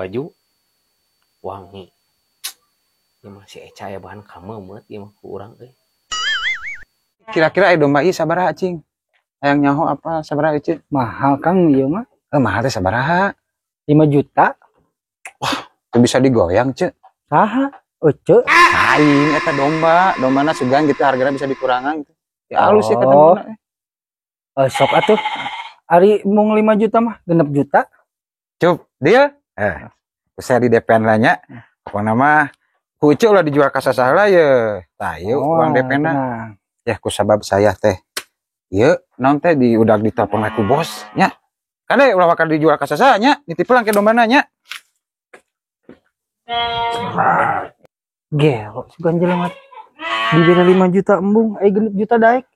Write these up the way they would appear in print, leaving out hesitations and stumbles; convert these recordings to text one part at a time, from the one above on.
Baju wangi. Ieu mah si Eca aya bahan kameumeut ieu mah ku urang euy. Kira-kira domba ieu sabaraha cing? Hayang nyaho apa sabaraha ieu? Mahal Kang ieu mah. Mahal teh sabaraha? 5 juta. Wah, teu bisa digoyang, Ceu. Saha? Ece. Lain eta domba, dombana sugan gitu hargana bisa dikurangan gitu. Ya halus ya kata Oh. mana. Sok atuh. Ari mung 5 juta mah, 6 juta. Cup, deal? Saya di DPN lah nya. Pokona mah ku Ece ulah dijual ka sasaha lah ye. Tah ieu Oh, uang DPN na. tenang. Ya ku sabab saya teh. Ieu naon teh di udah ditelepon ku bos nya. Kade ulah bakal dijual ka sasaha nya, nitip pulang ke dombana nya. Gelo sugan jelema. Dibere 5 juta embung, ai 6 juta daek.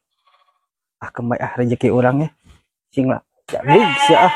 Ah kembali ah rezeki urang ya. Sing lah. Jadi sia ah.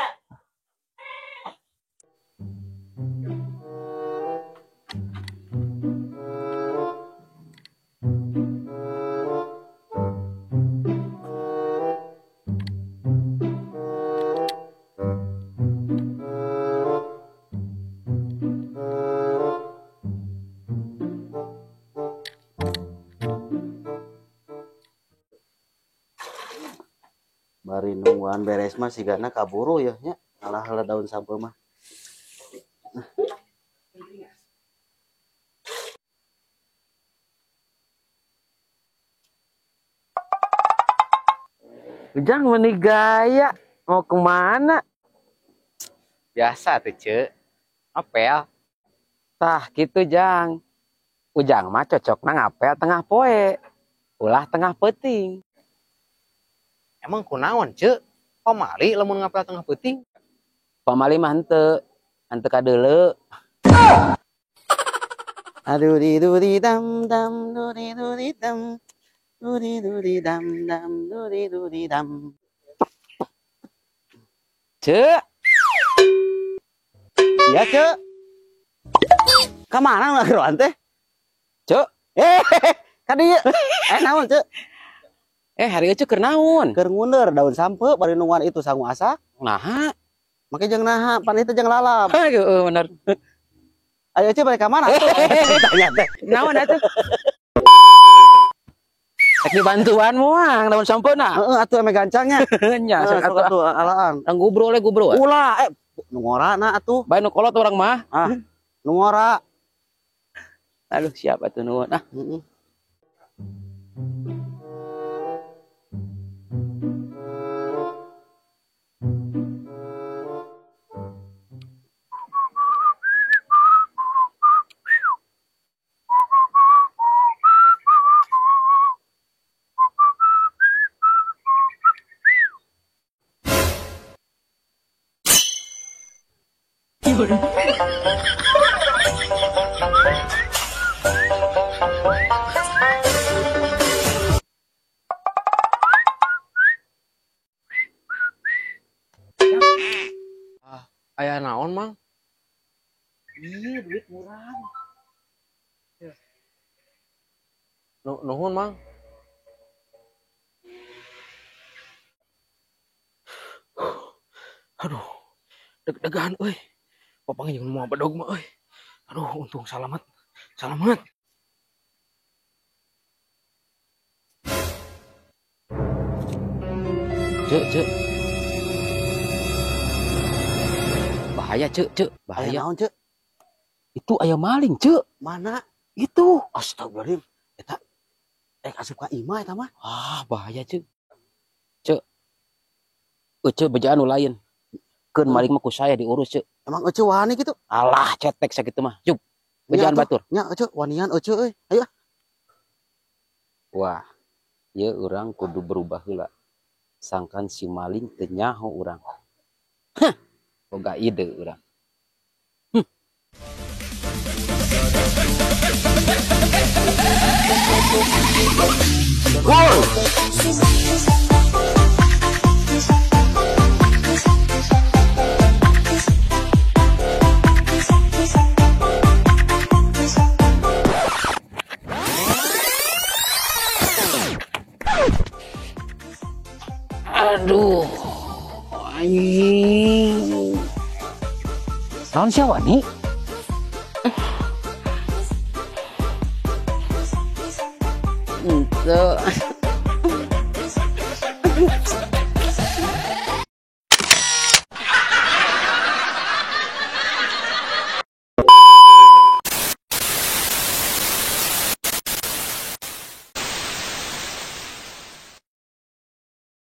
Bari nungguan beres mah sigana kaburu ya nya ngalah heula daun sampeu mah. Ujang meni gaya mau kemana? Biasa tuh Ceu, ngapel. Tah gitu Jang. Ujang mah cocokna ngapel tengah poe, ulah tengah peuting. Emang kunaon Ceu? Pamali lamun ngapel tengah peuting? Pamali mah henteu, henteu kadeuleu. Aduh di duri dam dam duri duri dam. Duri duri dam dam duri duri dam. Ceu. Ya Ceu. Ka mana ngageroan teh? Ceu. Ka dieu. Naon Ceu? Hari ieu keur naon? Keur nguneur daun sampeu bari nungguan itu sangu asak. Naha? Make jeung naha, pan itu jeung lalap. Heeh, bener. Ayo Ceu balik ka mana? Tanya teh. Naon atuh? Rek dibantuan moal daun sampeuna. Heeh, atuh ame gancangnya. Nya, Heeh, sok atuh. atuh alaan. Urang gubro le gubro. Ulah, nu ngorana atuh. Bae nu kolot urang mah. Ah, nu ngora. Aduh, siap atuh nuhun. Ah. Heeh. Ah, aya naon, Mang? Iya, duit murah. Nuhun, Mang. Aduh, deg-degan euy. Papangnya jeung mau bedog mah euy. Aduh, untung salamat. Salamat. Ceu, Ceu. Bahaya, Ceu, Ceu. Bahaya. Aya naon, Ceu? Itu aya maling, Ceu. Mana? Itu. Astagfirullahaladzim. Eta asup ka imah eta mah. Ah, bahaya, Ceu. Ceu. Ceu bejaan nu lain. Keun maling mah ku saya diurus, Ceu. Emang Ece wani gitu? Alah, cetek sakitu mah. Cuk. Bejaan batur. Nya Ece wanian Ece euy. Ayo. Wah, ieu urang kudu berubah heula. Sangkan si maling teu nyaho urang. Hah, boga ide urang. Gol. Aduh, anjing. Naon sia wani? Gitu.